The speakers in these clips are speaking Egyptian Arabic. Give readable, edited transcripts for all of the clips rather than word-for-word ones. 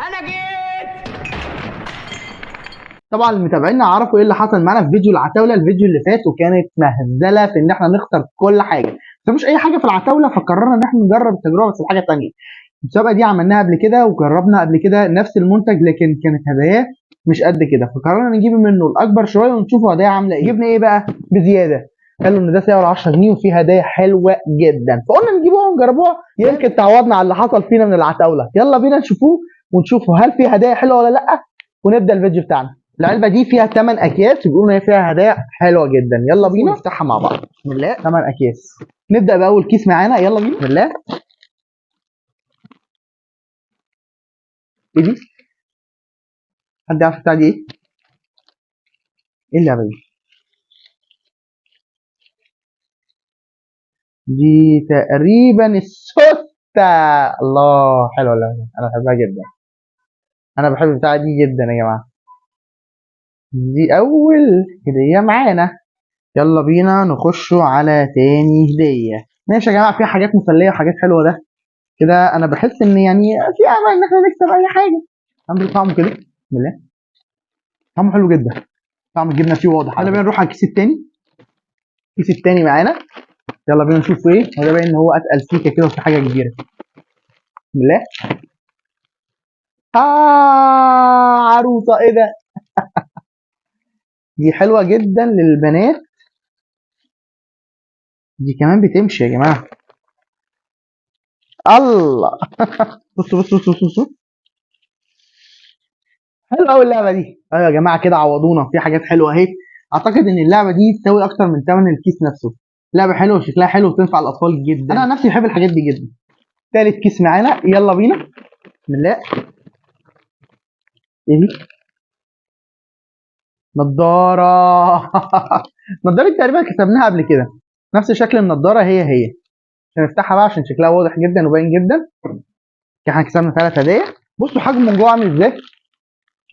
انا جيت. طبعا المتابعين عرفوا ايه اللي حصل معانا في فيديو العتاوله، الفيديو اللي فات، وكانت مهزله في ان احنا نخسر كل حاجة، بس مش اي حاجة في العتاوله، فقررنا ان احنا نجرب التجربة بس بحاجة ثانية. المسابقة دي عملناها قبل كده وجربنا قبل كده نفس المنتج، لكن كانت هداياه مش قد كده، فقررنا نجيب منه الاكبر شوية ونشوف هدايا عامله ايه. جبنا ايه بقى بزيادة؟ قالوا ان ده سعره 10 جنيه وفيه هدايا حلوة جدا، فقلنا نجيبوها ونجربوها، يمكن تعوضنا على اللي حصل فينا من العتاوله. يلا بينا نشوفوه ونشوفوا هل فيه هدايا حلوة ولا لا، ونبدا الفيديو بتاعنا. العلبة دي فيها 8 اكياس، بيقولوا ان هي فيها هدايا حلوة جدا. يلا بينا نفتحها مع بعض. بسم الله. 8 اكياس. نبدا باول كيس معانا، يلا بينا. بسم الله. ايه دي؟ حد يعرف بتاع دي ايه؟ ايه اللعبة دي؟ دي تقريبا السوسته. الله، حلوة اللعبة دي، انا بحبها جدا، انا بحب البتاعه دي جدا يا جماعة. دي اول هديه معانا. يلا بينا نخش على تاني هديه. ماشي يا جماعة، في حاجات مسلية وحاجات حلوة. ده كده انا بحس ان في امل ان احنا نكسب اي حاجة. عامل طعمه كده، بسم الله، طعمه حلو جدا، طعم الجبنة فيه واضح. يلا بينا نروح على الكيس التاني. الكيس التاني معانا، يلا بينا نشوف ايه. هو ده باين ان هو اتقل سيكه كده وفي حاجة كبيرة. بسم الله. عروسه، ايه ده؟ دي حلوة جدا للبنات، دي كمان بتمشي يا جماعة. الله. بصوا بصوا بصوا بصوا، حلوة قوي اللعبة دي. ايوه يا جماعة كده عوضونا، في حاجات حلوة اهي. اعتقد ان اللعبة دي تساوي اكتر من ثمن الكيس نفسه. لعبه حلوة وشكلها حلو وتنفع الاطفال جدا. انا عن نفسي بحب الحاجات دي جدا. تالت كيس معانا، يلا بينا. بسم الله. ايه دي؟ نضاره. نضاره تقريبا كسبناها قبل كده، نفس شكل النضارة هي هي. عشان نفتحها بقى عشان شكلها واضح جدا وباين جدا. احنا كسبنا 3 هدايا. بصوا حجمه من جوه عامل ازاي.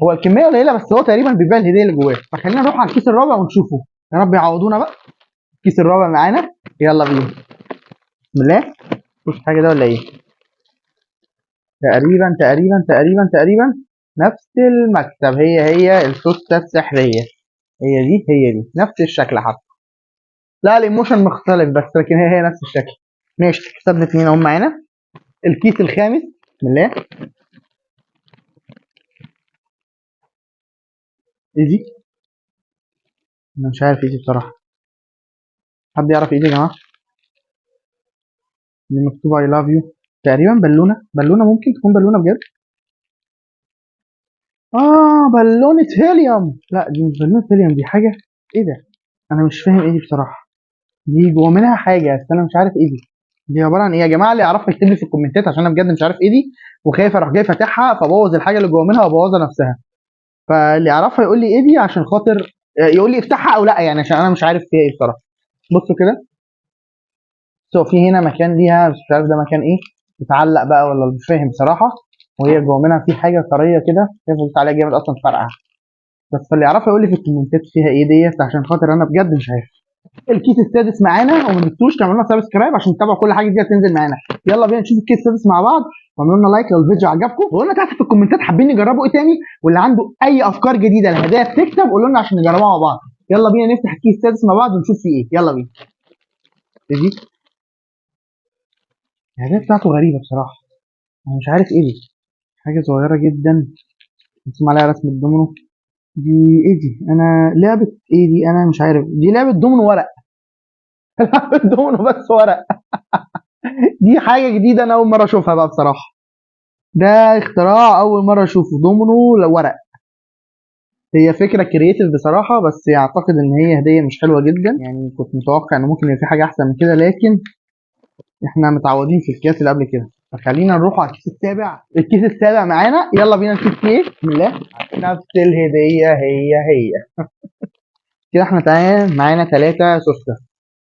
هو الكمية قليله بس هو تقريبا بيبيع الهدية اللي جواه. فخلينا نروح على الكيس الرابع ونشوفه، يا رب يعوضونا بقى. الكيس الرابع معانا، يلا بينا. بسم الله. بص حاجة ده ولا ايه؟ تقريبا تقريبا تقريبا تقريبا نفس المكتب، هي هي السوسته السحريه، هي دي هي دي، نفس الشكل حتى. لا ال emotion مختلف بس، لكن هي هي نفس الشكل. ماشي، كسبنا 2 اهم معانا. الكيس الخامس، بسم الله. ايه دي؟ انا مش عارف ايه دي بصراحة. حد يعرف ايه دي يا جماعة؟ اللي مكتوب I love you، تقريبا بالونه. بالونه، ممكن تكون بالونه بجد. بالونه هيليوم. لا دي مش بالونه هيليوم، دي حاجة ايه ده؟ انا مش فاهم ايه دي بصراحة. دي جوه منها حاجة بس انا مش عارف ايه دي. دي عبارة عن ايه يا جماعة؟ اللي يعرفها يكتب لي في الكومنتات عشان انا بجد مش عارف ايه دي، وخايف اروح جاي فاتحها فابوظ الحاجة اللي جوه منها وابوظها نفسها. فاللي يعرفها يقول لي ايه دي عشان خاطر يقول لي افتحها او لا، عشان انا مش عارف فيها ايه بصراحة. بصوا كده، في هنا مكان ليها بس مش عارف ده مكان ايه، بتعلق بقى ولا مش فاهم بصراحة. وهي جوه منها في حاجة طرية كده، شايف قلت عليها جامد اصلا فرقعه. بس فاللي يعرفها يقول لي في الكومنتات فيها ايه ديت عشان خاطر انا بجد مش عارف. الكيس السادس معانا، وما تنسوش تعملوا لنا subscribe عشان تتابعوا كل حاجة جديدة تنزل معانا. يلا بينا نشوف الكيس السادس مع بعض، واعملوا لنا like لو الفيديو عجبكم، وقولوا لنا تحت في الكومنتات حابين نجربوا ايه تاني، واللي عنده اي افكار جديدة لهدايا بتكسب قولوا لنا عشان نجربوها مع بعض. يلا بينا نفتح الكيس السادس مع بعض ونشوف فيه ايه. يلا بينا. ايه دي؟ الهدايا بتاعته غريبة بصراحة، انا مش عارف ايه دي. حاجة صغيرة جدا مرسوم عليها رسمه دومينو. دي ايه دي؟ انا لعبه ايه دي؟ انا مش عارف. دي لعبه دومينو ورق. لعبه دومينو بس ورق. دي حاجة جديدة انا اول مرة اشوفها بقى بصراحة. ده اختراع اول مرة اشوفه، دومينو ورق. هي فكرة creative بصراحة، بس اعتقد ان هي هديه مش حلوة جدا. كنت متوقع ان ممكن يبقى في حاجة احسن من كده، لكن احنا متعودين في الكيس اللي قبل كده. فخلينا نروح على الكيس السابع. الكيس السابع معانا، يلا بينا نشوف ايه. بسم الله. نفس الهدية هي هي. كده احنا تمام، معانا 3 سوسته،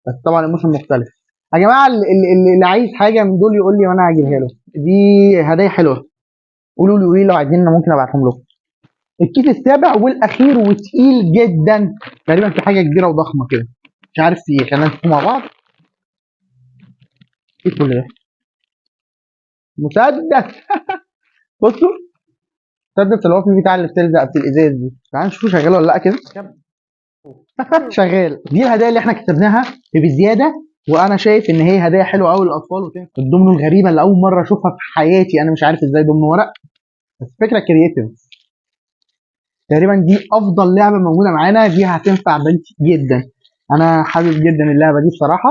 بس طبعا ال emotion مختلف. يا جماعة اللي عايز حاجة من دول يقول لي وانا هجيبها له. دي هدايا حلوة، قولوا لي ايه لو عايزين ممكن ابعتهم لكم. الكيس السابع والاخير وتقيل جدا، تقريبا في حاجة كبيرة وضخمه كده، مش عارف في ايه. خلينا نشوفه مع بعض. ايه كل ده؟ مسدس. بصوا المسدس اللي هو فيه بتاع اللي بتلزق في الازاز دي. تعال نشوفه شغال ولا لا كده. شغال. دي الهدايا اللي احنا كسبناها بزيادة، وانا شايف ان هي هدايا حلوة قوي للاطفال. وتنفع. الدومينو الغريبة اللي اول مرة اشوفها في حياتي، انا مش عارف ازاي دومينو ورق، بس فكرة creative. تقريبا دي افضل لعبه موجودة معانا، دي هتنفع بنتي جدا. انا حابب جدا اللعبة دي بصراحة،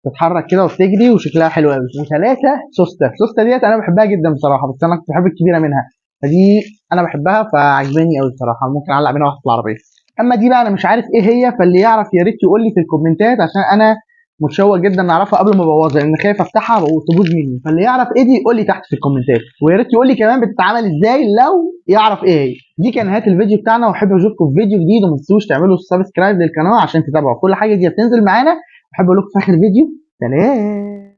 تتحرك كده وبتجري وشكلها حلو قوي. وثلاثة سوسته، سوسته ديت انا بحبها جدا بصراحة، بس انا كنت بحب الكبيرة منها، فدي انا بحبها فعجباني قوي بصراحة، ممكن اعلق منها واحدة في العربية. اما دي بقى انا مش عارف ايه هي، فاللي يعرف يا ريت يقول لي في الكومنتات، عشان انا متشوق جدا اعرفها قبل ما ابوظها، لان خايف افتحها وتبوظ مني. فاللي يعرف ايه دي يقول لي تحت في الكومنتات، ويا ريت يقول لي كمان بتتعمل ازاي لو يعرف ايه هي. دي كان نهاية الفيديو بتاعنا، واحب اشوفكم في فيديو جديد، وما تنسوش تعملوا subscribe للقناة عشان تتابعوا كل حاجة دي بتنزل معانا. احب اقول لكم في اخر الفيديو سلام.